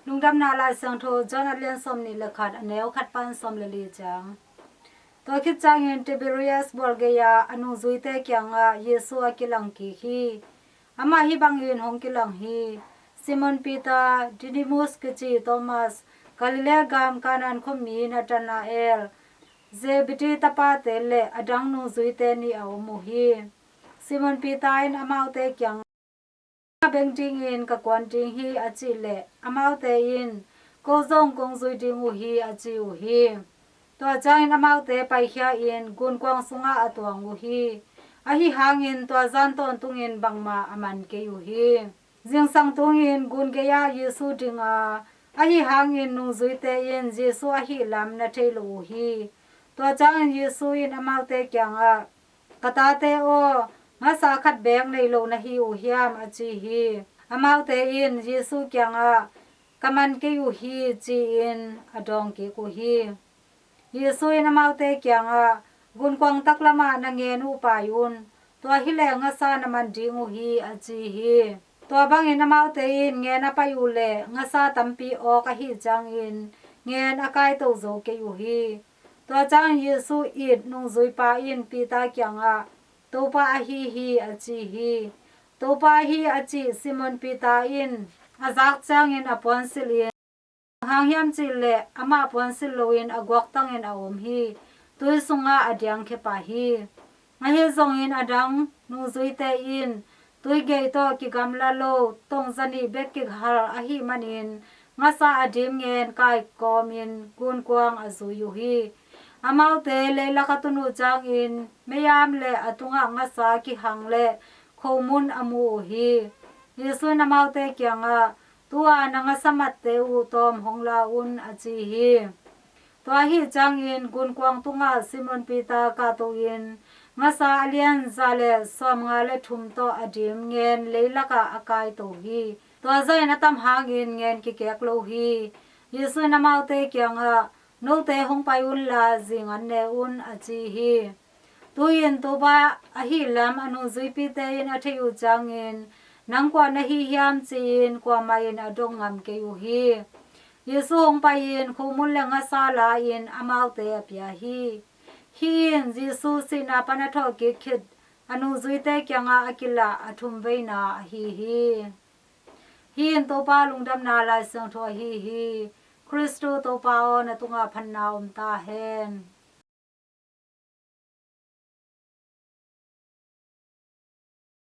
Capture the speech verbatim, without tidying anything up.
Lungdamna Lai Siangtho John a lian sawmnih le khat, a neu khat pan sawm le li ciang. Tua khit ciangin Tiberias bual gei-ah a nungzuite kiangah Jesu a kilang kik hi. Amah hih bangin hong kilang hi. Simon Peter, Didymus kici Thomas, Galilee gam Kana khuami Nathanael, Zebedee tapate le a dang nungzuite nih a om uh hi. Simon Peter in amaute kiangah, "Beng dingin ka kuan ding hi," a cih leh amaute in, "Ko zong kong zui ding uh hi," a ci uh hi. Tua ciangin amaute paikhia-in gunkuang sungah a tuang uh hi. Ahi hangin tua zan tawntungin bangmah a man kei uh hi. Zingsang tungin gun gei-ah Jesu ding a, ahi hangin nungzuite in Jesu ahih lam na thei lo uh hi. Tua ciangin Jesu in amaute kiangah, "Ka tate aw, ngasa khat beek nei lo na hi uh hiam?" a ci hi. Amaute in Jesu kiangah, "Ka man kei uh hi," ci-in a dawng kik uh hi. Jesu in amaute kiangah, "Gunkuang taklamah na ngen uh pai un. Tua hileh ngasa na man ding uh hi," a ci hi. Tua bangin amaute in ngen a pai uh leh ngasa tampi awk ahih ciangin ngen a kaito zo kei uh hi. Tua ciangin Jesu it nungzuipa in Peter kiangah, "Topa ahi hi," a ci hi. "Topa ahi," a cih Simon Peter in a zak ciangin a puansilh in, hang hiam cih leh amah puansilh loin a guaktangin a om hi. Tui sungah a diangkhia pah hi. Ahi zongin a dang nungzuite in tui gei tawh kigamla lo tong zanih bek kihal ahih manin ngasa a dim ngen kaikawmin gunkuang a zui uh hi. Amaute leilak a tun uh ciangin meiam le a tungah ngasa kihang le khomun a mu uh hi. Jesu in amaute kiangah, "Tu-a na ngasa matte uh tawm hong la un," a ci hi. Tua ahih ciangin gunkuang tungah Simon Peter kahto in ngasa a lian za le sawmnga le thum tawh a dim ngen leilakah a kaito hi. Tua zahin a tam hangin ngen kikek lo hi. Jesu in amaute kiangah, "Note hong pai unla zingan ne un," a ci hi. Tu-in Topa ahih lam a nungzuipite in a theih uh ciangin, "Nang kua na hi hiam?" ci-in kuamah in a dong ngam kei uh hi. Jesu hong pai-in khomun le ngasa la-in amaute a pia hi. Hih in Jesu sihna pan a thawhkik khit a nungzuite kiangah a kilah a thumveina ahi hi. Hih in Topa Lungdamna Lai Siangtho ahi hi. Khristu Topa aw, na tungah phatna om ta hen.